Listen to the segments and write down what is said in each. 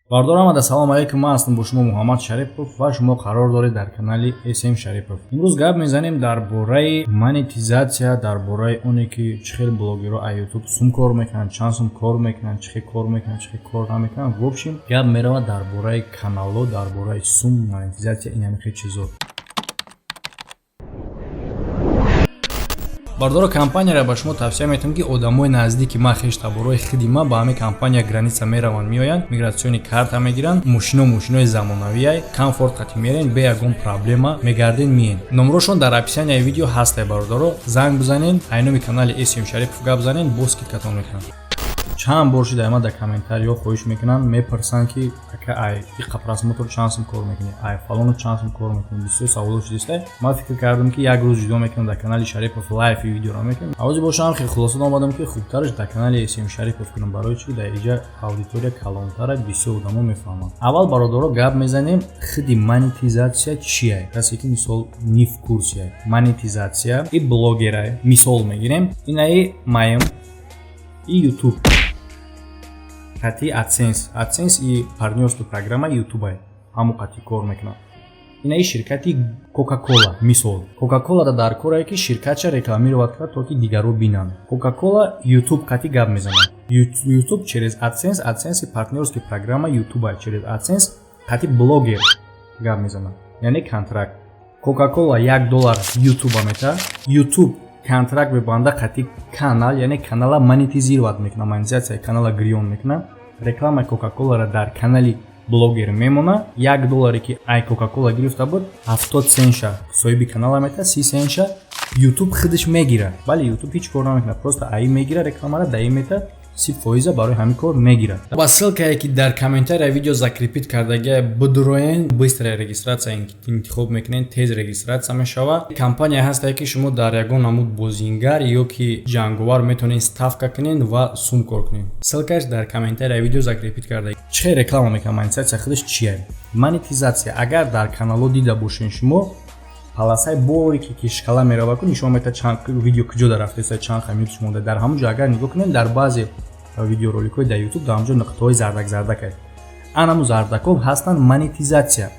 Бардор омада, салом алейкум. Ман ҳастам бо шумо Муҳаммад Шарипов ва шумо қарор доред дар канали СМ Шарипов. Имрӯз гап мезанем дар бораи монетизатсия, дар бораи оне ки чӣ хел блогерҳо аз Ютуб сум кор мекунанд, чанд сум кор мекунанд, чӣ хел кор мекунанд, чӣ хел кор намекунанд. В общем, гап меравад дар бораи каналҳо, дар бораи сум, монетизатсия, ин ҳамин хел чизо. Бардоро, компанияро ба шумо тавсия метавам, ки одамои наздики ма, хештаборои худи ма ба ҳамин компания граница мераванд, меоянд, миграционный карта мегиранд. Мошино мошинои замонавиай, комфорт қати мерен, бе ягон проблема мегарден, миен. Номрошон дар описанияи видео ҳастай. Бародаро, занг бизанен, айноми канали СМ Шарипов гап занен, бо скидкатон мекунанд. Чанд бор шуда, ма дар комментариҳо хоҳиш мекунанд, мепурсанд, ки ака, ай иқа просмотр чанд сум кор мекунӣ, ай фалоно чанд сум кор мекунӣ? Бисёр саволо шудиста. Ман фикр кардам, ки як рӯз ҷудо мекунам, дар канали Шарипов лайв видеоро мекунам. Авози бошам, хеле хулоса омадам, ки хубтараш дар канали СМ Шарипов кунам. Барои чи? Дар иҷа аудитория калонтара, бисёр одамо мефаҳманд. Аввал, бародаро, гап мезанем, худи монетизатсия чия. Касе ки, мисол, не в курсе, монетизатсия и блогера мисол мегирем. Инаи маем и Ютуб қати AdSense. AdSense и партнёрство программа Ютуб ҳамо қати кор мекунад. Инаи ширкати Кока-Кола мисол. Кока-Кола дар корае, ки ширкатша рекламировать кунад, то ки дигарро бинанд. Кока-Кола Ютуб қати гап мезанад. Ютуб через AdSense, AdSense партнёрский программа Ютуб, через AdSense қати блогер гап мезанад. Яъне контракт. Кока-Кола 1 доллар Ютуба мета. Ютуб контракт мебанда қати канал, яъне канала монетизировать мекунад, монетизатсияи канала гирён мекунад. Рекламаи Кока-Коларо дар канали блогер мемона. 1 долларе ки ай Кока-Кола гирифта буд, 70 центша соҳиби канала мета, 30 центша Ютуб худаш мегирад. Бале, Ютуб ҳеҷ кор намекунад, просто аи мегира, рекламара даи мета, 30 фоиза барои ҳамин кор мегирад. Ба ссылкае, ки дар комментария видео закрепить кардагия, бидуроен, быстрая регистрация интихоб мекунед, тез регистрация мешавад. Компания ҳастае, ки шумо дар ягон намуд бозингар ё ки ҷанговар метавонед ставка кунед ва сум кор кунед. Ссылкаш дар комментария видео закрепить карда. Чӣ хел реклама мекунад? Монетизатсия худаш чия? Монетизатсия, агар дар каналҳо дида бошед, шумо полосаи боре ки шкала мерава ку, нишон метад чанд видео куҷо дар рафтеса, чанд минуташ монда. Дар ҳамон ҷо агар нигоҳ кунед, дар баъзе видеороликҳои дар Ютуб дар ҳамҷо нуқтаҳои зардак зардак аст. Анаму зардакҳо ҳастанд монетизатсия.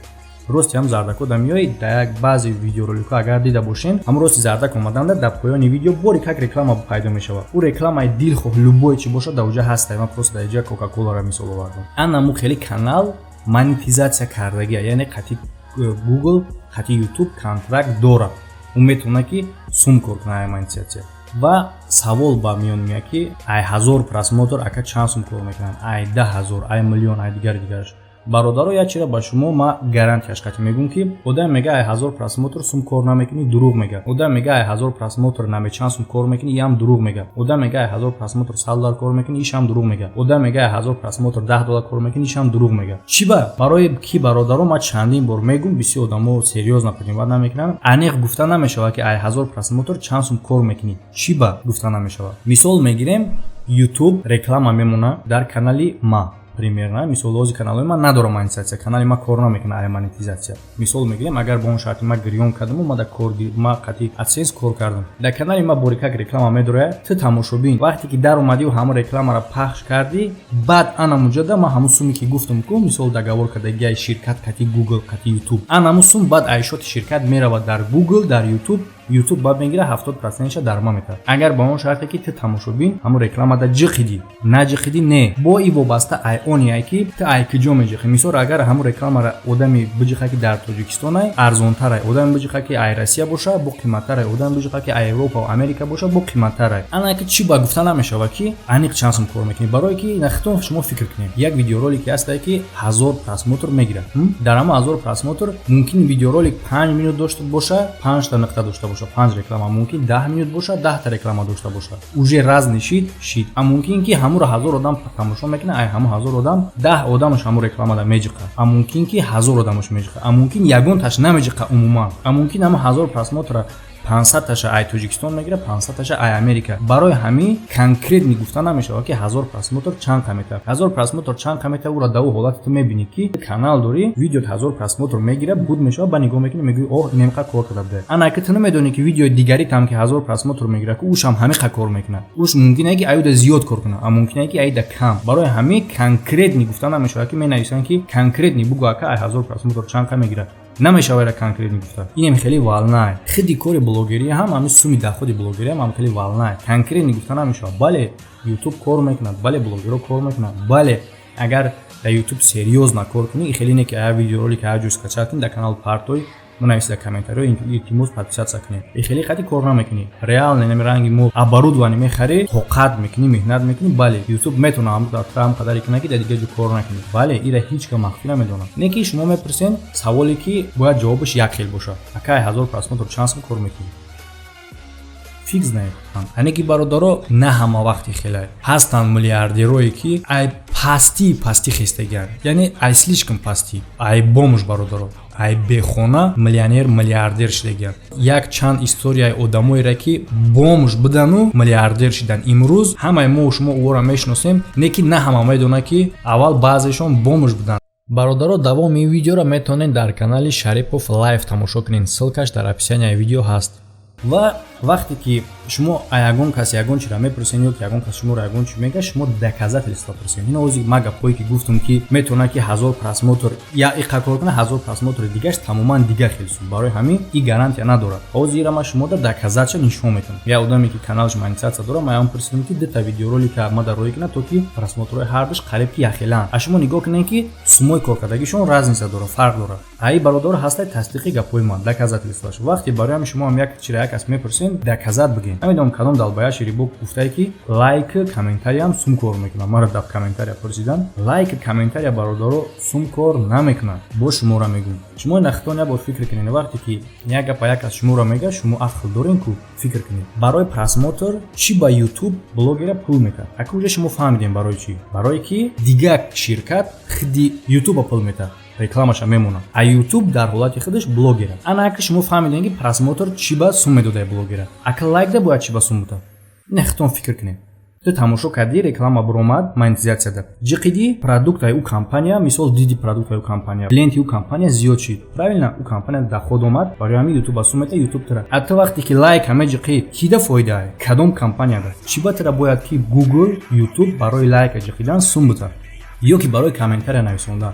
Рости ҳам зардакҳо дар миёи дар як баъзе видеороликҳо агар дида бошем, ҳамн рости зардак омаданда, дар поёни видео бори как реклама пайдо мешавад. Ӯ рекламаи дилхоҳ, любое чи бошад, дар оҷа ҳаста. Ман просто дар иҷа Кока-Коларо мисол овардам. Анаму хеле канал монетизатсия кардагия, яъне қати Google, қати Ютуб контракт дорад, ӯ метавонад, ки сум кор кунад монетизатсия. Ва савол ба миён меяд, ки ай 1000 просмотр, ака, чанд сум кор мекунанд, ай 10 000, ай миллион, ай дигари дигараш? Бародаро, як чиро ба шумо ма гарантияш қати мегӯм, ки одам мега, ай 1000 просмотр сум кор намекунӣ, дурӯғ мега. Одам мега, ай 1000 просмотр наме чанд сум кор мекунӣ, иам дурӯғ мега. Одам мега, ай 1000 просмотр 100 доллар кор мекунӣ, ишам дурӯғ мега. Одам мега, ай 1000 просмотр 10 доллар кор мекунӣ, ишам дурӯғ мега. Чӣ ба? Барои ки, бародаро, ма чандин бор мегӯм, бисёр одамо серьёзно принимать намекунанд. Аниқ гуфта намешавад, ки ай 1000 просмотр чанд сум кор мекунӣ. Чӣ ба гуфта намешавад? Мисол мегирем, Ютуб реклама мемона дар канали ма примерно. Мисол, ози каналҳои ман надорам монетизатсия, канали ман кор намекунад ай монетизатсия. Мисол мегирем, агар бо он шарти ма гирён кардаму ма дар кор, ма қати AdSense кор кардам, дар канали ма борикак реклама медорояд. Ту, тамошобин, вақте ки даромадию ҳамон рекламаро пахш кардӣ, баъд анамуҷода ма ҳамун суме, ки гуфтам ку, мисол, договор кардагиай ширкат қати Google, қати Ютуб, анамун сум баъд айшоти ширкат меравад дар Google, дар Ютуб. Ютуб баъд мегира, 70 процентша дар ма метавад, агар ба он шарте, ки ту, тамошобин, ҳамун рекламада ҷиқидӣ. Наҷиқидӣ, не. Бо и вобаста ай оне, ки ту ай куҷо меҷиқӣ. Мисол, агар ҳамун рекламара одами биҷиқа, ки дар Тоҷикистонай, арзонтарай. Одами биҷиқа, ки ай Россия боша, бо қиматтарай. Одами биҷиқа, ки ай Европа ва Америка боша, бо қиматтарай. Ана ки чӣ ба гуфта намешавад, ки аниқ чанд сум кор мекунӣ. Барое ки нахитон шумо фикр кунед, як видеоролике ҳастае, ки 1000 просмотр мегирад. Дар ҳамон 1000 просмотр мумкин видеоролик 5 минут дошта боша, панҷта нуқта дошта боша, панҷ реклама, мумкин 10 минут боша, 10та реклама дошта бошад. Уже разный шид. А мумкин, ки ҳамуро 1000 одам тамошо мекунад, ай ҳамун 1000 одам 10 одамаш ҳамун рекламада меҷиқад, а мумкин, ки 1000 одамаш меҷиқад, а мумкин, ягонташ намеҷиқа умуман, а мумкин, ҳамун 1000 просмотра 500 таша ай Тоҷикистон мегирад, 500 таша ай Америка. Барои ҳамин конкретно гуфта намешавад, ки 1000 просмотр чанд қа метавад, 1000 просмотр чанд қа метавад. Ура дар ҳолати ту мебинӣ, ки канал дорӣ, видеот 1000 просмотр мегирад, буд мешавад, ба нигоҳ мекунӣ, мегӯӣ: «Оҳ, инемқа кор карда буда». Ана ки ту намедонӣ, ки видеои дигаритам, ки 1000 просмотр мегирад, ки ушам ҳамиқа кор мекунад. Уш мумкин ки аюда зиёд кор кунад, а мумкин ки аюда кам. Барои ҳамин конкретно гуфта намешавад, ки менависанд, ки конкретно бугӯ, ака, ай 1000 просмотр чанд қа мегирад. Намешавад конкретно гуфта. Инем хеле волнае. Хиди кори блогерӣ ҳам, ҳамин суми доходи блогерӣ ҳам хеле волнае, конкретно гуфта намешавад. Бале, Ютуб кор мекунад, бале, блогерҳо кор мекунад, бале, агар дар Ютуб серьёзно кор кунӣ, хеле не ки ая видеоролик ая ҷой скачать кунӣ, дар канал партой, бинависи дар комментариҳо: «Илтимос, подписаться кунед». И хеле хати кор намекунӣ. Реально нами ранги мо оборудование мехарӣ, тоқат мекунӣ, меҳнат мекунӣ. Бале, Ютуб метавона ҳам қадаре кунад, ки дар дигар ҷо кор накунӣ. Бале, ира ҳеҷ ка махфӣ намедонад. Не ки шумо мепурсен саволе, ки бояд ҷавобаш як хел бошад: «Акай, 1000 просмотр чанд сум кор мекунӣ?» Фиг знает. Ане ки, бародаро, на ҳама вақти хеле ҳастанд миллиардерое, ки ай пастии пастӣ хестагианд, яъне ай слишком пастӣ, ай бомж, бародаро, ай бехона миллионер, миллиардер шудагианд. Як чанд историяи одамоеро, ки бомж будану миллиардер шидан, имрӯз ҳамаи мо шумо ӯро мешиносем. Не ки на ҳама медонад, ки аввал баъзешон бомж буданд. Бародаро, давоми ин видеоро метавонед дар канали Шарипов Лайв тамошо кунед, ссылкаш дар описанияи видео ҳаст. Ва вақте ки шумо ягон кас ягон чиро мепурсен ё ки ягон кас шуморо ягон чи мега, шумо доказательство пурсен. Ин ози ма гапҳое ки гуфтум, ки метавонад, ки 1000 просмотр я иқа кор кунад, 1000 просмотри дигаш тамоман дигар хел сум. Барои ҳамин и гарантия надорад. Ҳозир ира ма шумода доказатша нишон метавонам. Я одаме, ки каналаш монетизатсия дорад, ма ям пурсидам, ки дута видеоролика ма дар роҳӣ кунад, то ки просмотрҳои ҳардуш қариб ки яхеланд. А шумо нигоҳ кунед, ки сумои коркардагишон разница дорад, фарқ дорад. Аи бародар ҳастай тасдиқи гапҳои ман, доказательствоаш. Вақте барои ҳами шумо ҳам як чира як кас мепурсен, доказать бигӯед. Намедонам, кадом долбоёб ширибок гуфтае, ки лайк комментариям сум кор мекунад. Маро дар комментария пурсидан. Лайк комментария, бародаро, сум кор намекунад. Бо шуморо мегӯм, шумо нахтон як бор фикр кунед. Вақте ки як гапа як кас шуморо мега, шумо ақл дорем ку, фикр кунед: барои просмотр чӣ ба Ютуб блогера пул метад? Ака, уже шумо фаҳмидем барои чӣ. Барое ки дигар ширкат хиди Ютуба пул метад, рекламаша мемонад, а Ютуб дар ҳолати худаш блогера. Ана ака, шумо фаҳмидем, ки просмотр чӣ ба сум медодай блогера. Ака, лайкда бояд чӣ ба сум бутад? Нехтон фикр кунед. Ту тамошо кардӣ, реклама буромад, монетизатсияда ҷиқиди, продуктаи ӯ компания, мисол, диди, продуктаи ӯ компания, клиенти ӯ компания зиёд шид, правильно? Ӯ компания доход омад. Барои ҳамин Ютуб ба сум мета, Ютуб тира. А ту вақте ки лайк ҳаме ҷиқӣ, кида фоидае? Кадом компанияда? Чӣ ба тира бояд, ки Google, Ютуб барои лайка ҷиқидан сум бутад ё ки барои комментария нависондан?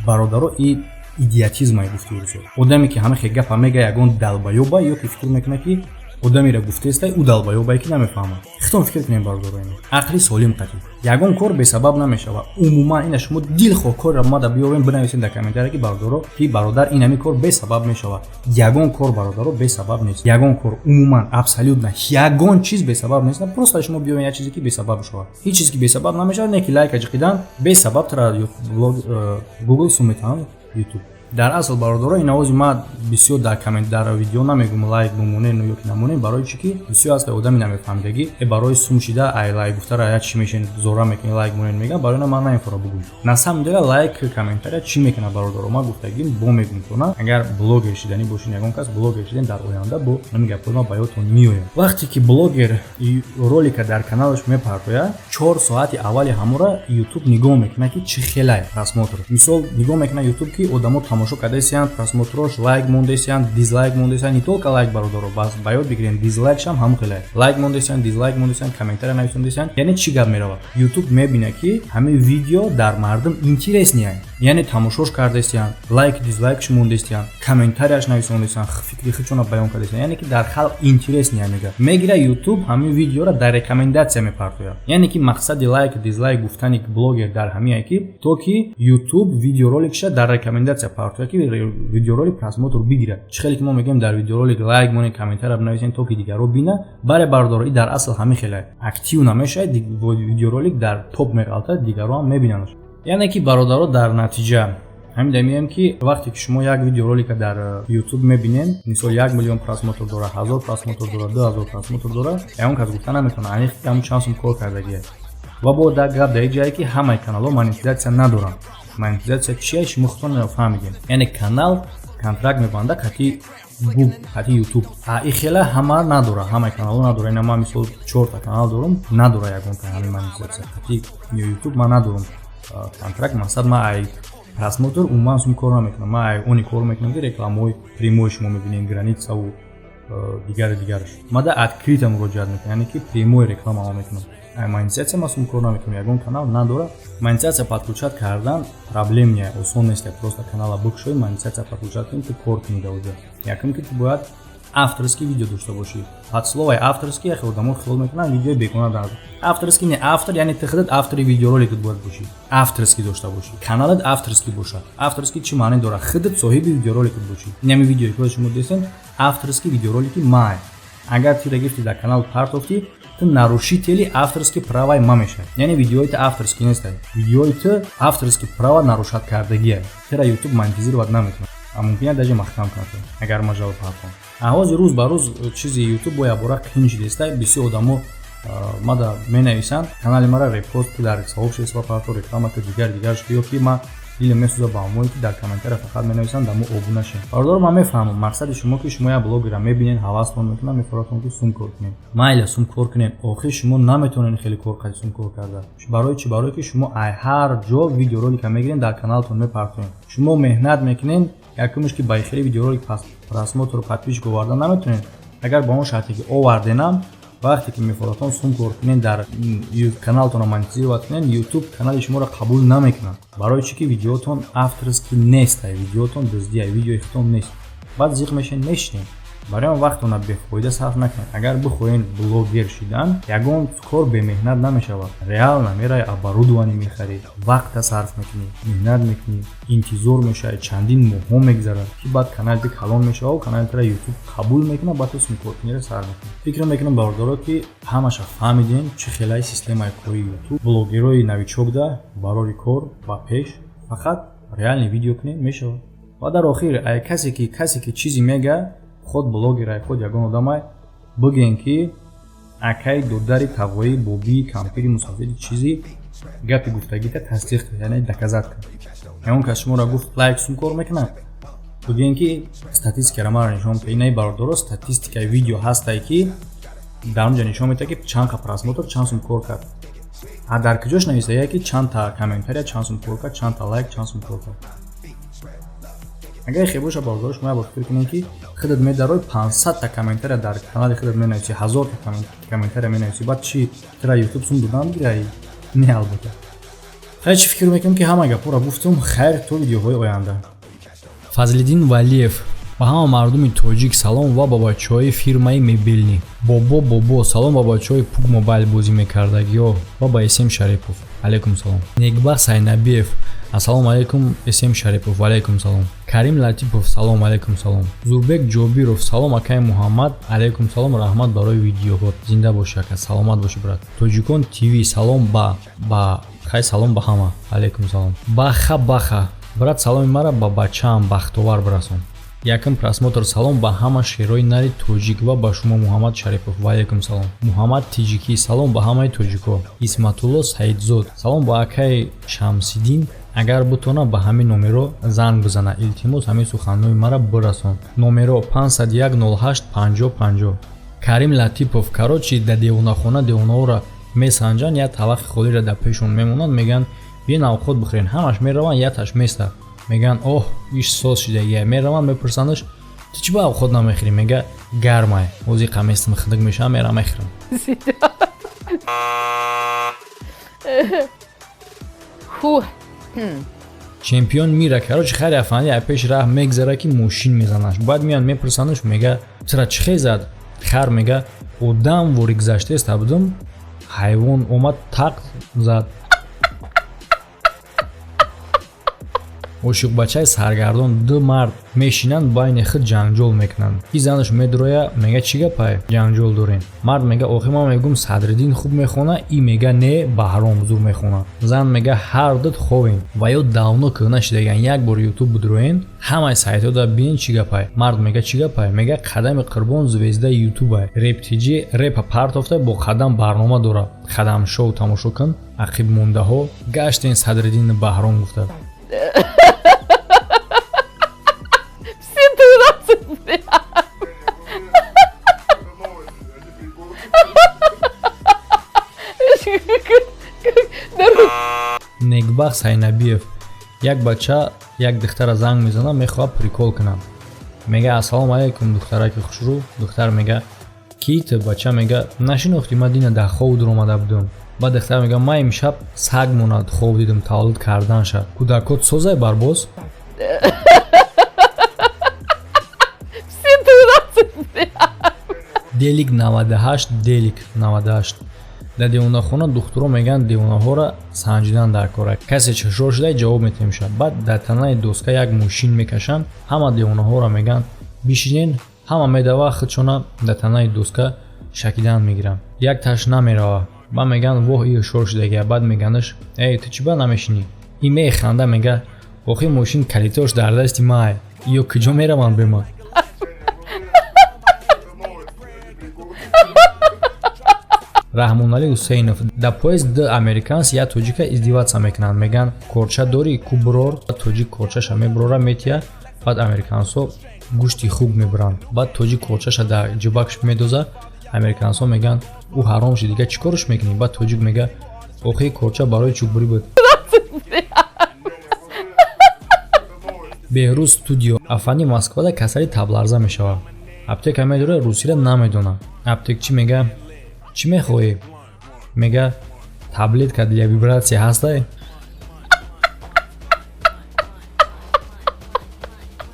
Бародаро, и идиотизмае, гуфти урусо. Одаме, ки ҳама хе гапа мега, ягон долбоёба ё ки фикр мекунад, ки одамеро гуфтестай, ӯ долбоёбае, ки намефаҳмад. Хитон фикр кунем, бародарои, ақли солим қатӣ. Ягон кор бесабаб намешавад умуман. Ина шумо дилхоҳ корро мада биёвем, бинависем дар комментария, ки бародаро, ки бародар, ин ҳамин кор бесабаб мешавад. Ягон кор, бародаро, бесабаб нест. Ягон кор умуман, абсолютно ягон чиз бесабаб нест. Просто шумо биёвем як чизе, ки бесабаб шавад. Ҳеҷ чизе, ки бесабаб намешавад. Не ки лайка ҷиқидан бесабаб тара Google сум метавонад, Ютуб. Дар асл, бародаро, ин овози ма бисёр дар коммент, дар видео намегум, лайк бимонен ё ки намонен. Барои чӣ ки бисёр аст одами намефаҳмидагӣ, э, барои сум шида, ай лайк гуфтара як чӣ мешен, зора мекунӣ, лайк монен мегам. Барои ман намефора бугум. На самом деле лайк, комментария чӣ мекунад, бародаро, ма гуфтагим, бо мегум тона. Агар блогер шиданӣ бошин, ягон кас блогер шиден, дар оянда бо ҳамин гапҳои ма ба ёдтон меояд. Вақте ки блогер ролика дар каналаш мепартояд, 4 соати аввали ҳамора Ютуб нигоҳ мекунад, ки чӣ хелай просмотр. Мисол, нигоҳ мекунад Ютуб, ки одамо тамошо кардаисиянд, просмотрош, лайк мондесиянд, дизлайк мондесиянд. Не только лайк, бародаро, бас ба ёд бигирем, дизлайкшам ҳамон хелай: лайк мондесиянд, дизлайк мондесиянд, комментария нависондесиянд. Яъне чӣ гап меравад? Ютуб мебинад, ки ҳамин видео дар мардум интересный, яъне тамошош кардесиянд, лайк, дизлайкш мондесиянд, комментарияш нависондесиянд, фикри худшона баён кардесиянд, яъне ки дар халқ интересный мега. Мегира Ютуб, ҳамин видеоро дар рекомендация мепартояд. Яъне ки мақсади лайк, дизлайк гуфтани блогер дар ҳамине, ки то ки Ютуб видеороликша дар рекомендация партояд, ки видеоролик просмотр бигирад. Чӣ хеле ки мо мегӯем, дар видеоролик лайк монед, комментария бинависед, то ки дигарро бина. Бале, бародаро, и дар асл ҳамин хеле актив намешавад, видеоролик дар топ меғалтад, дигарро ҳам мебинанд. Яъне ки, бародаро, дар натиҷа ҳамин мегӯям, ки вақте ки шумо як видеоролика дар Ютуб мебинед, мисол, 1 миллион просмотр дорад, 1000 просмотр дорад, 2000 просмотр дорад, ягон кас гуфта наметавонад аниқ, ки ҳамун чанд сум кор кардагия. Ва бо дар гап дар ҷае, ки ҳамаи каналҳо монетизатсия надоранд. Монетизатсия чия, шумо худтон фаҳмидем. Яъне канал контракт мебанда қати Google хати YouTube. А и хела ҳама надора, ҳамаи каналҳо надора. Ина ман, мисол, чорта канал дорум, надора ягонта ҳамин монетизатсия хати YouTube. Ман надорум контракт. Мақсад, ман ай просмотр умуман сум кор намекунам. Ман ай они кор мекунам, ки рекламаҳои прямой шумо мебинед, границаву дигару дигараш. Мада открыто муроҷиат мекунам, яъне ки прямой реклама ма мекунам. Монетизатсия ма сум кор намекунам, ягон канал надора. Монетизатсия подключать кардан проблем не, осон нест. Просто канала бикушои, монетизатсия подключать кунӣ, ту кор кунӣ. Дар оҷа якум ки ту бояд авторский видео дошта бошӣ. Под словои авторский яхе одамо хиёл мекунанд видеои бегона дар авторский. Не, автор, яъне ты худат автори видеороликат бояд бошӣ, авторский дошта бошӣ, каналат авторский бошад. Авторский чӣ маъне дорад? Худат соҳиби видеороликат бошӣ. Инами видеое ки шумо дидем, авторский видеоролики май. Агар тира гирифти, дар канал партофтӣ, ту нарушители авторский праваи ма мешавӣ, яъне видеои ту авторский нестай, видеои ту авторский права нарушать кардагия. Тира YouTube монетизировать наметавонад, а мумкин даже маҳкам кунад, агар ма жалоба партом. Ҳозир рӯз ба рӯз чизи YouTube бо якбора қин шидеста. Бисёр одамо мада менависанд: канали мара репост ки, дар сообщество парто, реклама ки, дигар дигарш. Ё ки ма дилем месӯза ба ҳамое ки дар комментария фақат менависанд: дамо обуна шем. Бародаро, ман мефаҳмам мақсади шумо, ки шумо як блогера мебинед, ҳавастон мекунад, мефоратон ки сум кор кунед. Майла, сум кор кунед. Охир шумо наметавонед хеле кор қади сум кор карда. Барои чӣ? Барое ки шумо ай ҳар ҷо видеоролика мегиред, дар каналтон мепартоед. Шумо меҳнат мекунед, якумш ки ба хеле видеоролик просмотру подписчик оварда наметавонед. Агар ба он шарте ки оварденам, вақте ки мефоратон сум кор кунед, дар каналтонро монетизировать кунед, YouTube канали шуморо қабул намекунад. Барои чӣ? Ки видеотон авторский нест, видеотон дуздия, видеои худтон нест. Баъд зиқ мешавед, мешинед. Барои он вақтона бефоида сарф накунед. Агар бихоҳед блогер шидан, ягон кор бемеҳнат намешавад. Реально мераи, оборудование мехарӣ, вақта сарф мекунӣ, меҳнат мекунӣ, интизор мешавӣ, чандин моҳҳо мегзарад, ки баъд канали ту калон мешавад, канали тура YouTube қабул мекунад, баъд ту сумкоркуниро сар мекунӣ. Фикр мекунам, бародаро, ки ҳамаша фаҳмидем, чӣ хелаи системаи кори YouTube. Блогерои новичокда барори кор ба пеш, фақат реальный видео кунед, мешавад. Ва дар охир, ай касе ки чизе мега, худ блогер, худ ягон одамай, бигӯен ки акай додари тавои бобии кампири мусофири чизи гапи гуфтагита тасдиқ кар, яъне доказать кар. Ягон кас шуморо гуфт, лайк сум кор мекунад, бигӯен ки статистикаро маро нишон бите. Инаи бародаро, статистикаи видео ҳастае, ки дар онҷа нишон медиҳад, ки чанд қа просмотр, чанд сум кор кард. А дар куҷош нависая, ки чандта комментария чанд сум кор кард, чандта лайк чанд сум кор кард? Агар хе боша, бародаро, шумо як бор фикр кунед, ки худат медарои, 500-та комментария дар канали худат менависӣ, 1000-та комментария менависӣ, баъд чӣ, тира YouTube сум додан бигираи? Не, албатта. Хайр, чӣ фикр мекунем, ки ҳама гапҳоро гуфтум. Хайр, то видеоҳои оянда. Фазлиддин Валиев: ба ҳама мардуми тоҷик салом ва ба бачаҳои фирмаи мебелнӣ. Бобо, бобо, салом ба бачаҳои PUBG Mobile бозӣ мекардагиҳо ва ба Эсем Шарипов. Алайкум салом. Некбахт Сайнабиев: ассалому алайкум, Эсем Шарипов. Ваалайкум салом. Карим Латипов: салом. Алайкум салом. Зурбек Ҷобиров: салом, акаи Муҳаммад. Алайкум салом, раҳмат барои видеоҳо, зинда бошӣ, ака, саломат бошӣ, брат. Тоҷикон ТВ: салом ба хай, салом ба ҳама. Алайкум салом. Баха, баха, брат, саломи мара ба бачаам Бахтовар бирасон. Якум просмотр. Салом ба ҳама шерои нари тоҷик ва ба шумо, Муҳаммад Шарипов. Ваалайкум салом. Муҳаммад Тиҷикӣ: салом ба ҳамаи тоҷикҳо. Исматулло Саидзод: салом ба акаи Шамсиддин, агар бутона, ба ҳамин номеро занг бизана, илтимос, ҳамин суханҳои мара бирасон. Номеро 501 08 50 50. Карим Латипов: короче, да девонахона девонаҳоро месанҷанд, як талақи холиро дар пешон мемонанд, мегӯянд: биен, авқот бихӯрен. Ҳамаш мераванд, якташ места. Мегӯянд: оҳ, иш соз шидагия. Мераванд, мепурсандаш: ту чӣ ба авқот намехӯрӣ? Мега: гармай, ҳозир қаместам хидик мешавам, мерам мехӯрам. Фух. Чемпион мира. Короче, хайри афанди аз пеши раҳ мегзара, ки мошин мезанаш. Баъд меянд, мепурсандаш, мега: тира чӣ хел зад? Хар мега: одам вори гузаштаеста будум, ҳайвон омад, тақ зад. Ошиқбачаи саргардон. Ду мард мешинанд, байни худ ҷанҷол мекунанд, ки занаш медроя, мега: чӣ гапай ҷанҷол дорем? Мард мега: охир ман мегӯм, Садриддин хуб мехона, и мега: не, Баҳром зур мехона. Зан мега: ҳар дут ховем ва ё давно кӯҳна шидаган, як бор Ютуб бидроен, ҳамаи сайтҳода бинен чӣ гапай. Мард мега: чӣ гапай? Мега: Қадами Қурбон звездаи Ютубай, рептиҷи репа партофта, бо Қадам барнома дора, Қадам шоу тамошо кун, ақибмондаҳо гаштен Садриддини Баҳром гуфта. Все 12, бля. Нурбахт Сайнабиев. Як бача як духтара занг мезанад, мехоҳад прикол кунад. Мега: «Ассалому алайкум, духтараки хушрӯ». Духтар мега: «Ки ту?» Бача мега: «Нашинохтӣ? Ман дина дар хоб дуромада будам». Баъд духтар мега: «Ман имшаб саг монад хоб дидам, таваллуд карданша. Кӯдакот созай, барбоз?» Делик 98, Делик 98. Дар девонахона духтуро мегӯянд, девонаҳоро санҷидан дар кора. Касе чашор шуда, ҷавоб метавонем шавад. Баъд дар танаи доска як мошин мекашанд, ҳама девонаҳоро мегӯянд бишинен, ҳама медава, худшона дар танаи доска шакидан мегиранд. Як таш намерава. Баъд мегӯянд: «Воҳ, и ҳушёр шудагия». Баъд мегӯяндаш: «Эй, ту чӣ ба намешинӣ?» И механда, мега: «Охи мошин калитош дар дасти май, ё куҷо мераванд бе ман?» Раҳмоналӣ Ҳусейнов. Дар поезд ду американс як тоҷика издеваться мекунанд. Мегӯянд: «Корча дорӣ, ку бурор». Тоҷик корчаша мебурора, метия. Баъд американсҳо гӯшти хук мебуранд. Баъд тоҷик корчаша дар ҷибакш медоза. Американсҳо мегӯянд: «Ӯ ҳаром шид, дига чӣ корш мекунӣ?» Баъд тоҷик мега: «Охи корча барои чӯббурӣ буд». Беҳрӯз студио. Афанди Москвада касали табларза мешавад. Аптека медора, русиро намедонад. Аптекчӣ мега: «Чӣ мехоҳӣ?» Мега: «Таблетка для вибратсия ҳастай?»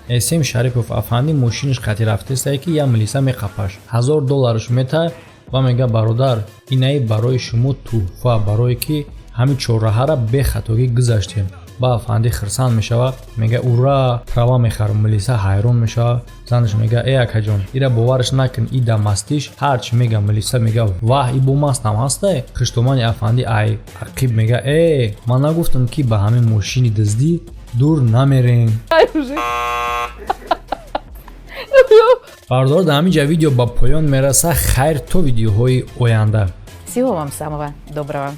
Эсем Шарипов. Афанди мошинаш қати рафтестае, ки як милиса меқапаш, 1000 доллараш мета ва мега: «Бародар, инаи барои шумо тӯҳфа, барое ки ҳамин чорраҳара бехатогӣ гузаштем». Ба афанди хирсанд мешавад, мега: «Ура, права мехарам». Милиса ҳайрон мешавад. Занаш мега: «Э, акаҷон, ира бовараш накун, и да мастиш ҳарчи мега». Милиса мега: «Ваҳ, и бо мастам ҳастай». Хиштомани афанди ай ақиб мега: «Э, ман нагуфтам, ки ба ҳамин мошини дуздӣ дур намерем?» Бардор, дар ҳамин ҷа видео ба поён мераса. Хайр, то видеоҳои оянда. Всего вам самого доброго.